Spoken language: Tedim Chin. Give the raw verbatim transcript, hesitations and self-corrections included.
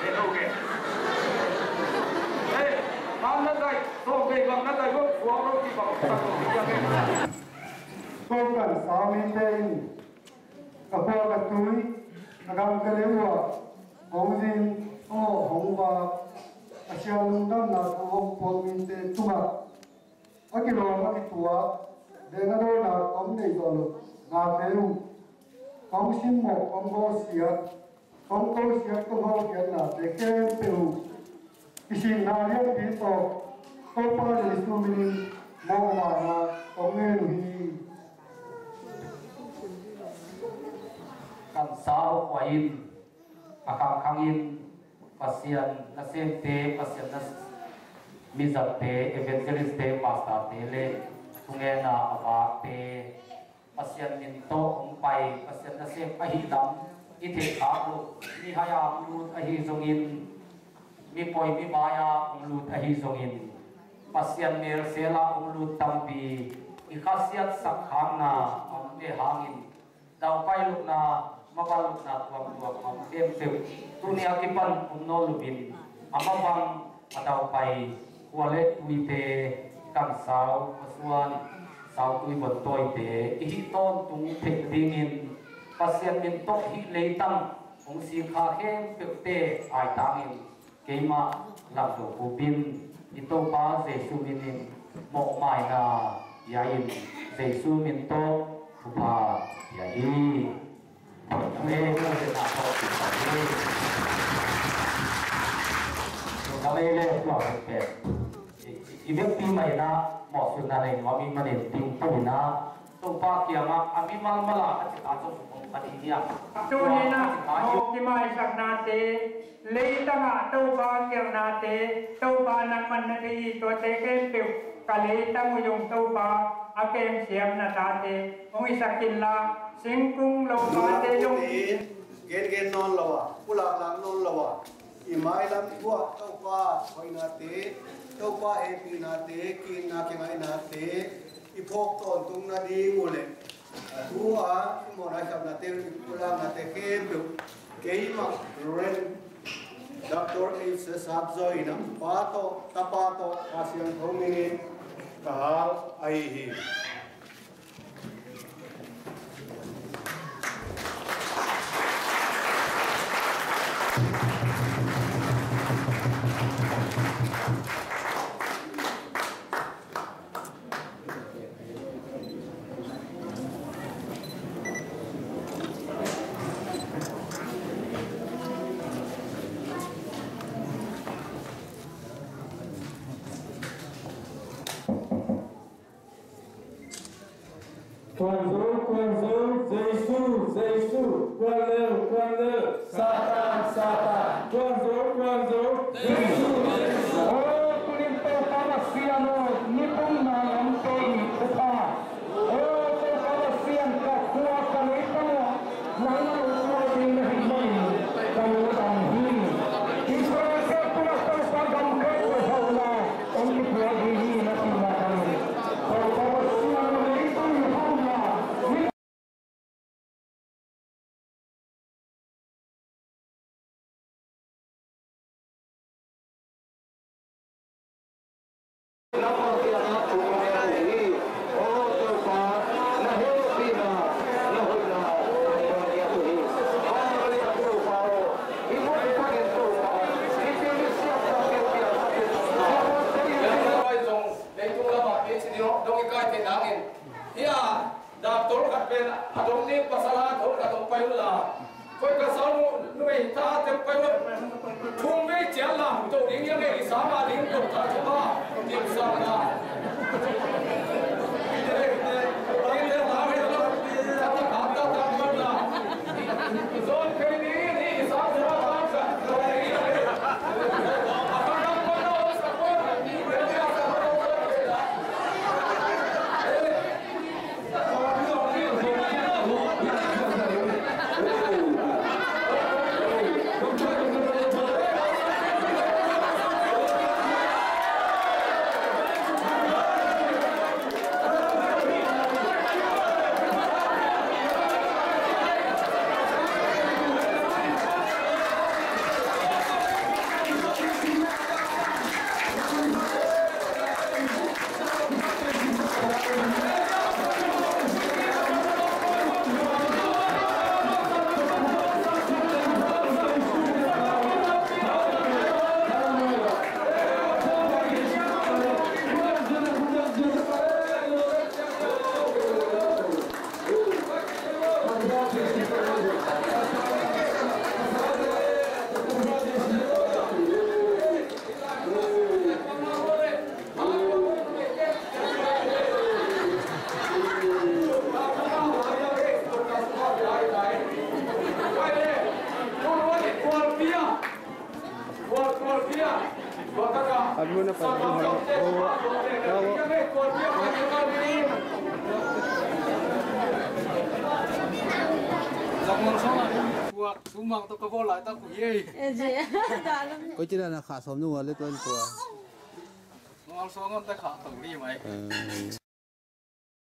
te lo ke. Hei, man na dai, so bei bang na dai, bang suak lo ti bang, sa lo ti ya ke. Ko kan sa mite in, ka khua ka tui, ka gam ka lei uh ah hong zin, aw hong vak, a sia lungdamna thu hong puak mite tungah a kilawm a kituak, deng a dawna kong nei zawh loh nate uh, kong simmawh, kong bawlsiat, kong kosiat, kong hawlkhiatnate khempeuh uh, i sihna lianpi tawh Topa Jesu minin mawhmaina kong ngen uh hi. Kan sau khua in a khangkhangin Pasian nasemte, Pasian nas-, mizatte, evangelistte, pastorte le thungena a vakte, Pasian min tawh hong pai, Pasian nasem ahih lam i theih khak loh, mihai a hong lut ahi zongin, mipawi mibai a hong lut ahi zongin, Pasian melsel a hong lut tampi i khasiatsak khakna a om le hangin, daupai lohna, maban lohna tuamtuam a om khempeuh tuni a kipan om nawn loin, a mabang a daupai khua le tuite, kan sau, khua suan, sau tui bon tawite i hih tawntung theih nadingin, Pasian min tawh hih leitang hong sikha khempeuhte aitangin, keimah Lam Zo Khup in i Topa Jesu minin mawhmaina pia in, Jesu min tawh thupha pia hi. Amen. Amen. Amen. Amen. I, i, i vekpi mah in ah mawhsutna nei nuam i hih manin ding peuh in ah Topa kiangah a mimal mal a a cih a zong hong phat hi a. Tuni in ah mawh kimaisaknate, leitang ah Topa kiangnate, Topa nangman na thei hi, tuate khempeuh ka leitang uh zong Topa a kemsiam na tate hong hisak inla, singkung lopate zong gengen nawn lo a, pulak lak nawn lo a, i mailam i guah Topa hoihnate, Topa hehpihnate, ki-itna kingaihnate i phawk tawntung nading uh leh, a thu a i mawhna i sapnate, i pulaknate khempeuh keimah Reverend Doctor H. Sap Zaw in a Pa tawh, Tapa tawh, Kha Siangtho minin ka hal ahi hi. Kuan zo, kuan zo, Jesu, Jesu, kuan lel, kuan lel, Satan, Satan, kuan zo, kuan zo, Jesu, Jesu. O, tunin Topa Pasian aw, ni pumna lamte i thupha. O, Topa Pasian, ka khua ka leitang aw, nangmah lungmuang ding na hih manin ka lungdam hi. Israel khempeuh ah Topa gam khempeuh hauhna hong kipia ding hi na cihna bangin, Topa Pasian, na leitung i hauhna, Leitung lamah pichin dong i kai theih nangin, hia, doctor khat pen a dong ding pasal a dong khat hong pai unla, koi ka sau nu, numei ta teng pai un. Thum vei ciang la hong to ding, yang ei sa ma ding to ta thum a, dim sa na. Zon kei ni, ni sa sa sa sa. An mun a pan ding hang. Koi cina na kha som nung a le tuan tua.